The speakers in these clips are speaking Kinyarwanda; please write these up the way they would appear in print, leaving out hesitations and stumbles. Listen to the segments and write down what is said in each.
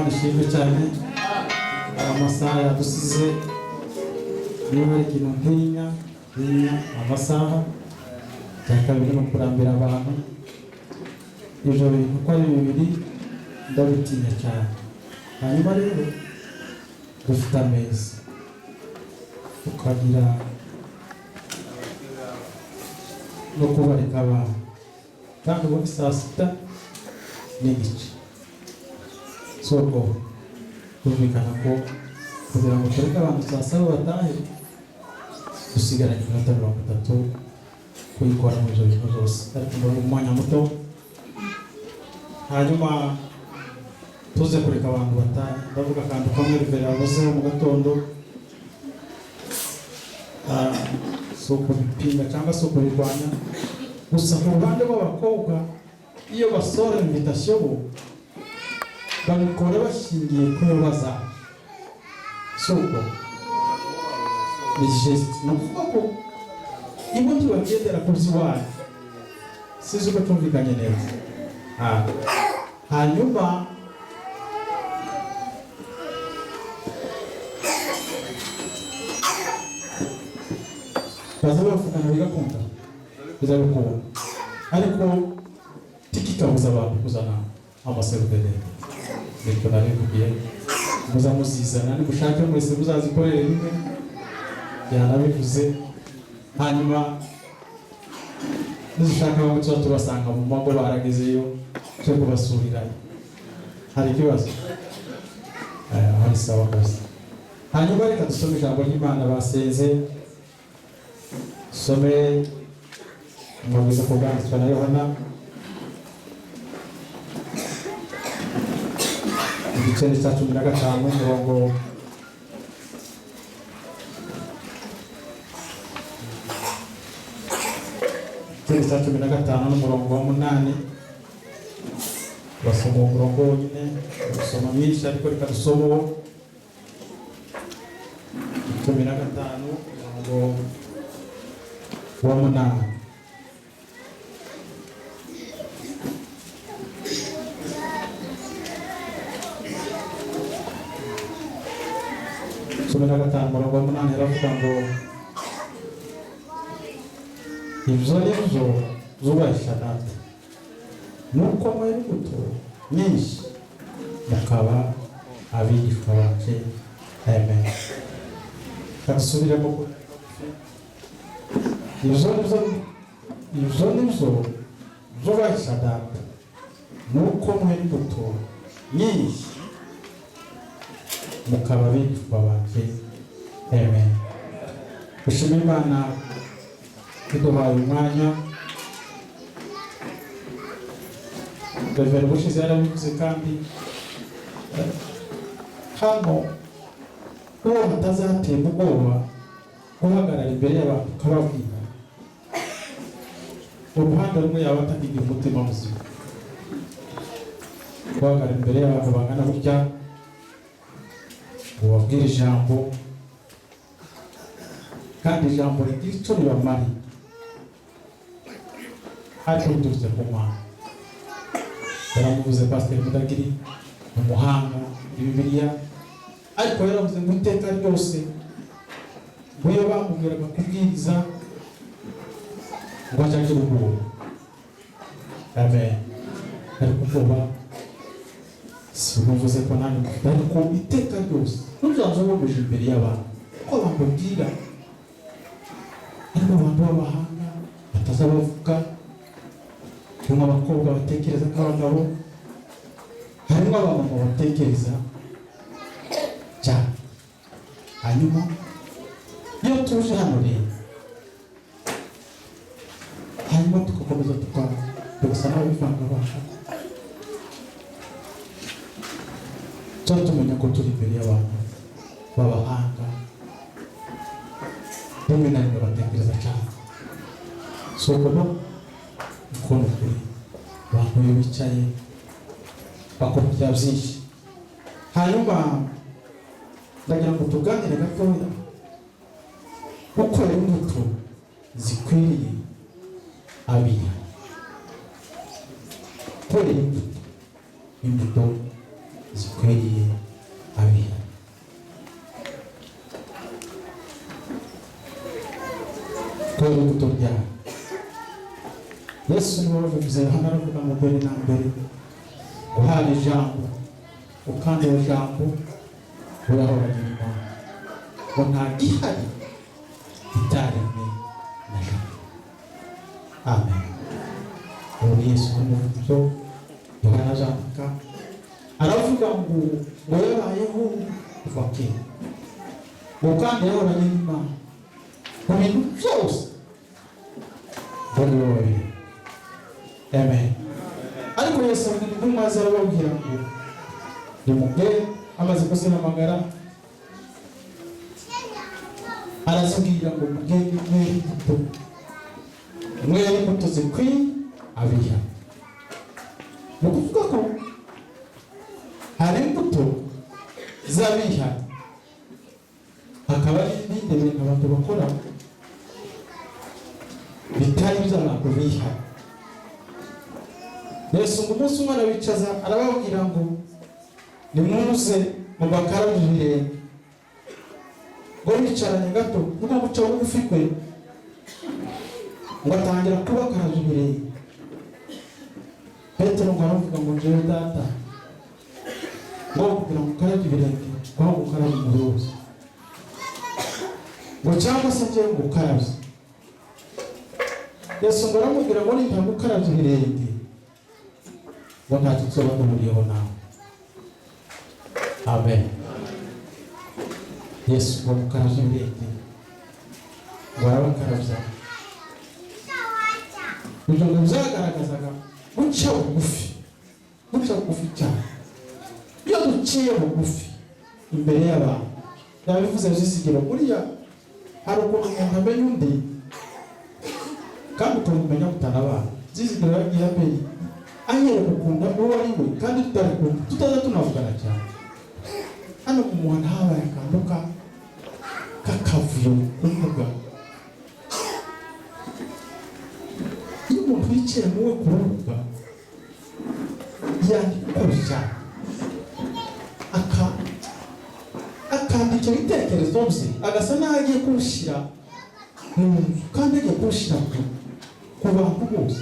Imana ishimwe cyane. Amasaha yadusize. Niba hari ikintu ntinya, ntinya amasaha. Icya kabiri ni ukurambira abantu. Ibyo bintu uko ari bibiri ndabitinya cyane. Hanyuma rero dufite ameza, tukagira no kubarika abantu, kandi ubu ni 6:30. Si ubwo kumvikana ko kugira ngo tureke abantu 7:00 batahe, dusigaranye iminota 30 kuyikora muri ibyo bintu byose, ariko muri umwanya muto. Hanyuma tuze kureka abantu batahe. Ndavuga akantu kamwe Rivera yavuzeho mu gatondo. Si ukubipinga cyangwa se ukubirwanya gusa, ku ruhande rw'abakobwa, iyo basohora invitation, bo babikora bashingiye ku yo bazaje. Si uko, ni geste, ni ukuvuga ko ibo ntibagendera ku by'iwanyu. Sinzi uko cyumvikanye neza. Hanyuma baza bavugana bigakunda, bizabikunda, ariko tikikabuza abantu kuzana amaseriveri. Niko nabivugiye, muza muzizana, nimushake mwese muzazikorere rimwe, yanabivuze. Hanyuma nizishaka bamwe tuba tubasanga mu mago baragezeyo, cyo kubasurirayo. Hari ikibazo? Aho ni sawa kabisa. Hanyuma reka dusome ijambo ry'Imana. Basenze, dusome umubwiza ko bwanditswe na Yohana, igice ni cya 15, umurongo igice cya 15 n'umurongo wa 8. Basoma uwo murongo wonyine, gusoma mwinshi, ariko reka dusome uwo 15, umurongo wa 8. 15, umurongo wa 8, aravuga ngo: "Ibyo ni byo zubahisha Data, nuko mwera imbuto nyinshi, mukaba abigishwa banje." Amen. Kadusubiremo. Ibyo ni byo zubahisha Data, nuko mwera imbuto nyinshi, mukaba abigishwa banje. Amen. Dushima Imana iduhaye umwanya. Revera ubushize yarabivuze, kandi hano uwo hatazaterwa ubwoba guhagarara imbere y'abantu ukababwira, uruhande rumwe yaba atakigira umutima muzima. Guhagarara imbere y'abantu bangana gutya ngo ubabwire ijambo, kandi ijambo rigira icyo ribamariye, ariko biturutse ku Mana. Yaramuvuze, Pasiteri Mudagiri ni umuhanga muri Bibiliya, ariko yaravuze ngo iteka ryose ngo iyo bamubwiraga kubwiriza ngo ajye agira ubwoba. Amen. Ariko ubwoba si ubuvuze ko nanjye mufite, ariko iteka ryose ntuzaze ubuje imbere y'abantu ko abantu babwira, harimo abantu b'abahanga bataza bavuga, harimo abakobwa batekereza nk'abagabo, harimo abamama batekereza cyane. Hanyuma iyo tuje hano rero, hanyuma tugakomeza tugasa n'ababivangavanga, tuba tumenya ko turi imbere y'abantu b'abahanga, rimwe na rimwe batekereza cyane. Si uko no ukuntu kuri abantu iyo bicaye bakora ibya byinshi. Hanyuma ndagira ngo tuganire gatoya gukora imbuto zikwiriye abiha. Gukora imbuto Zikwiriye abiha. Kwera imbuto ryawe. Yesu niwe wabivuze. Yohana aravuga ngo mbere na mbere guhana ijambo, ukandi uwo jambo urahoranye Imana, ngo nta gihari kitaremwe na jambo. Amen. Ubu Yesu n'umuvyo Yohana azandika aravuga ngo yabayeho kuva kera, ngo kandi yahoranye n'Imana mu bintu byose, ngo ni we wabiremye. Amen. Ariko Yesu abwira intumwa ze, arababwira ngo nimubwe. Amaze kuzihamagara arazibwira ngo mugende mwere imbuto, mwere imbuto zikwiye abiha. Ni ukuvuga ko hari imbuto z'abiha, hakaba n'ibindi bintu abantu bakora bitari iby'abantu biha. Yesu ngo umunsi umwe arabicaza, arababwira ngo nimuze mu bakarabye ibirenge. Ngo bicaranye gato, nubwo guca bugufi kwe, ngo atangira kubakarabya ibirenge. Petero ngo aravuga ngo njyewe data, ngo kugira ngo ukarabye ibirenge, ngo aho gukaraba umubiri wose, ngo cyangwa se njyewe ngo ukarabye. Yesu ngo aramubwira ngo nintabwo ukarabye ibirenge, ngo ntacyo tuzoba duhuriyeho nawe. Amen. Yesu ngo mukarabye ibirenge, ngo arabakarabya. Ibyo ngo byagaragazaga guca bugufi, guca bugufi cyane. Iyo duciye bugufi imbere y'abantu, yabivuze Byizigiro, buriya hari ukuntu umuntu amenya undi kandi ukamumenya mutanabana. Byizigiro yagiye amenya, anyereka ukuntu uwo ari we, kandi tutari kumwe, tutaza tunavugana cyane. Hano mu muhanda habaye akantu k'akavuyo ku mbuga. Iyo umuntu yicaye muwe ku rubuga, yandika uko abishaka, akandika ibitekerezo bye, agasa n'aho agiye kubishyira mu nzu, kandi agiye kubishyira ku bantu bose.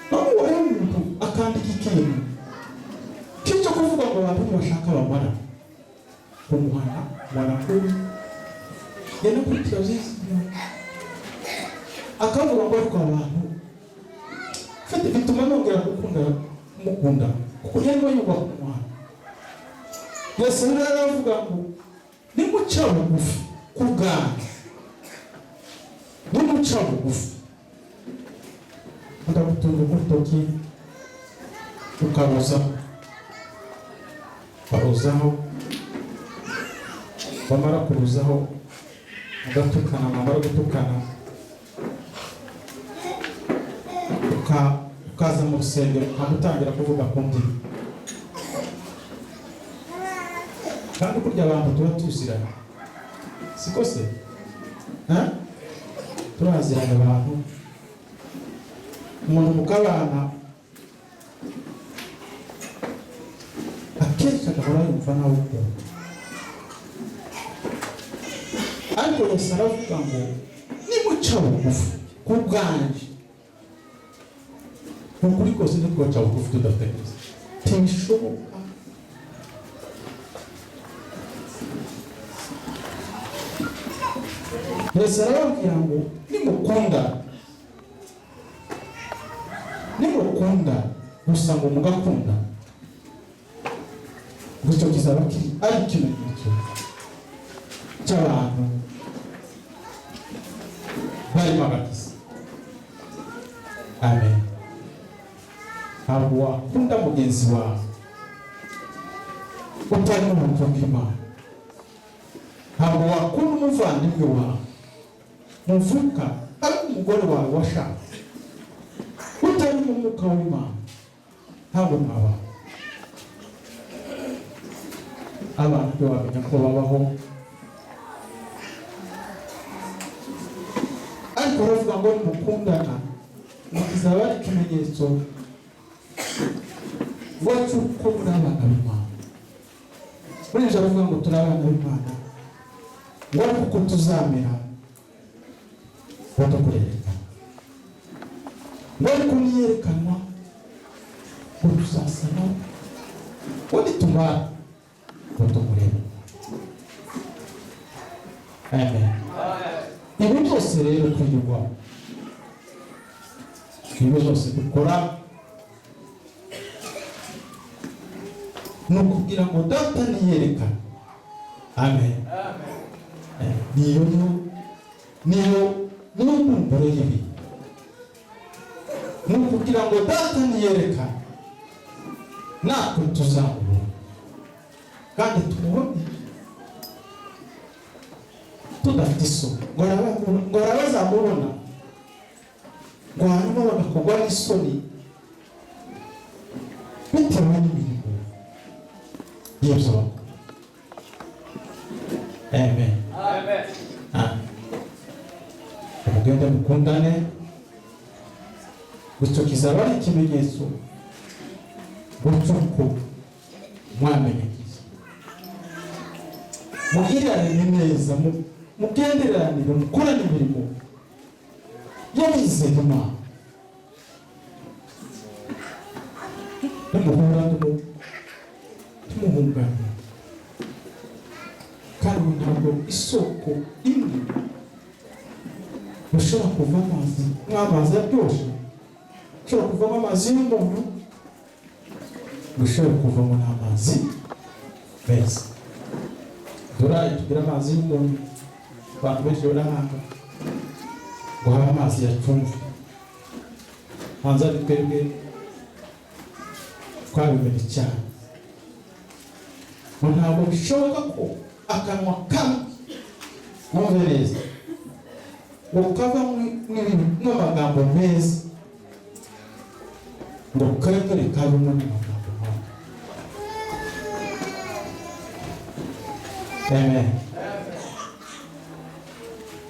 None uwo umuntu akandika ikintu k'icyo kuvuga ngo abantu ntibashaka bamara kumuhana mwanakuru yanakurikira Byizigiro, akavuga ngo ariko abantu fete bituma nongera gukunda mukunda, kuko yarimo yubaha umuhana. Yesu rero aravuga ngo nimuca bugufi ku bwanyu, nimuca bugufi, ndagutunga urutoki ukaruzaho, baruzaho, bamara kuruzaho mugatukana, mwamara gutukana ukaza mu rusengero ukamutangira kuvuga ku ndimi. Kandi burya abantu tuba tuziranye, siko se? Turaziranye abantu, umuntu mukabana akenshi agahora yumva nawe ukunda. Ariko Yesu aravuga ngo nimuca bugufi ku bwanjye. Ni ukuri kose ntitwaca bugufi tudafite Kristo, ntibishoboka. Yesu arababwira ngo nimukunda, nimukunda gusa ngo mugakunda, gutyo kizaba kiri ari ikimenyetso cy'abantu barimo agakiza. Amen. Ntabwo wakunda mugenzi wawe utari mu buntu bw'Imana. Ntabwo wakunda umuvandimwe wawe muvuka ari umugore wawe washaka utari mu mwuka w'Imana. Ntabwo mwaba abantu ntiwamenya ko babaho. Ariko baravuga ngo nimukundana kizaba ari ikimenyetso ngo cy'uko muri abana b'Imana. Muri ijoro avuga ngo turi abana b'Imana, ngo ariko uko tuzamera ngo tukurerekana, ngo ariko niyerekanwa ngo tuzasa nawe, ngo nitumara ngo tumurebe. Amen. Ibi byose rero twigirwa, ibi byose dukora ni ukugira ngo Data niyerekane. Amen. Niyo niyo niyo ntumbero y'ibi, ni ukugira ngo Data niyerekane natwe tuzamubona kandi tumubone tudafite isoni. Ngo bazamubona ngo hanyuma bagakorwa n'isoni bitewe n'imirimo y'ibyo bakora. Amen. Mugende mukundane, gutyo kizaba ari ikimenyetso gutyo ko mwamenye Kristo. Mugirirane neza, mugenderanire, mukorane imirimo y'abizera Imana. Nimuhura tumuhungana, kandi ntabwo isoko imwe ushobora kuva amazi nk'amazi aryoshye, ushobora kuvamo amazi y'umuntu, ushobora kuvamo n'amazi meza. Dore tugira amazi y'umuntu, abantu benshi barahanga ngo habe amazi ya cumbi. Hanze ari twebwe twabimenye cyane, ngo ntabwo bishoboka ko akanwa kamwe, mwumve neza, ngo kava n'amagambo meza ngo kongere kavemo n'amagambo mabi. Amen.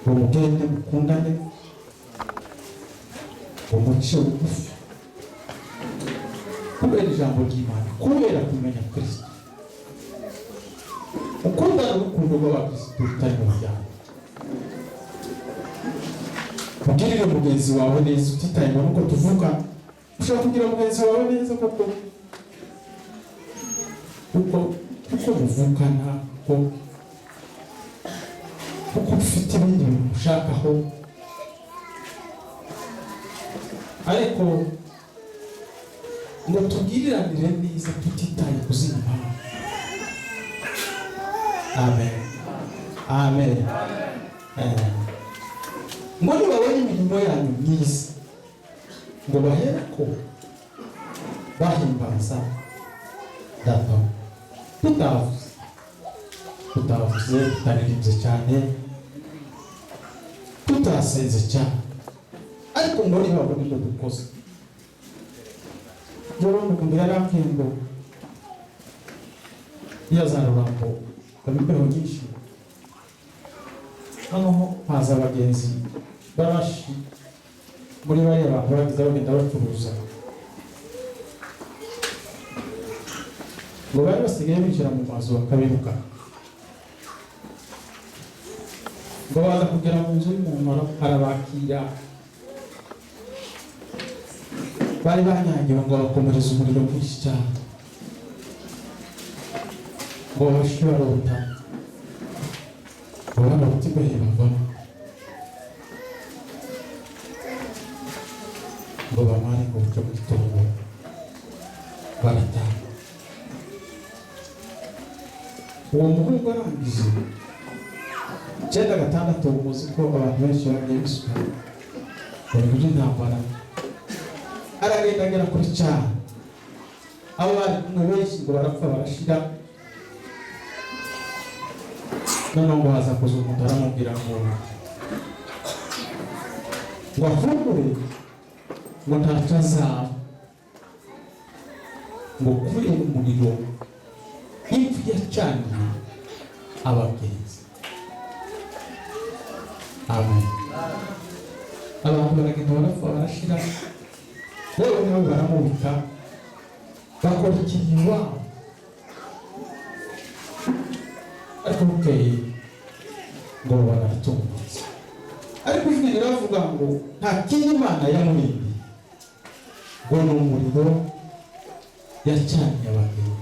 Ngo mugende mukundane, ngo muce bugufi kubera ijambo ry'Imana, kubera kumenya Kristo. Ukundana urukundo rw'abakristo rutari mu muryango. Ugirire mugenzi wawe neza utitaye ngo nuko tuvuga. Ushobora kugira mugenzi wawe neza koko kuko muvukana, kuko ufite ibindi bintu ushakaho, ariko ngo tugiriranire neza tutitaye ku zindi mpamvu. Amen. Amen. Ngo nibabona imirimo yanyu myiza ngo bahereko bahimbaza Data. Tutavuze, tutaririmbye cyane, tutasenze cyane, ariko ngo nibabona ibyo dukoze. Rero umuntu yarambwiye ngo iyo za Rurambo haba imbeho nyinshi, noneho haza abagenzi b'abashi muri bariya bantu bagize bagenda bacuruza, ngo bari basigaye binjira mu mazu bakabiruka, ngo baza kugera mu nzu y'umuntu arabakira, bari banyangiwe ngo bakomereze umuriro mwinshi cyane, ngo babashe barota, ngo barota imbehe bavamo, ngo bamare ngo buce mu gitondo barataha. Uwo muhungu arangije 96, muzi ko abantu benshi bagiye bisuka mu bintu by'intambara, aragenda agera kuri cyane, abo bari kumwe benshi ngo barapfa barashira. Noneho ngo haza kuza umuntu aramubwira ngo ahumure, ngo ntacyo azaba, ngo kubera umuriro impfu yacaniye abagenzi. Amen. Abantu baragenda barapfa barashira, yewe nawe baramubika, bakora ikintu iwabo. Bukeye ngo babona aratungutse, ariko ijwi riravuga ngo nta kindi Imana yamurindiye, ngo ni umuriro yacanye abageni.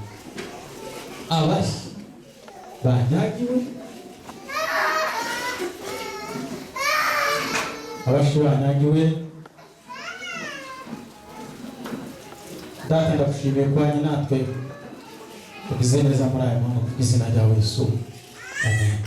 Abashi banyagiwe, abashi banyagiwe. Data, ndagushimiye kubanye natwe, ugize neza muri aya mahanga, ku izina ryawe Yesu, amen.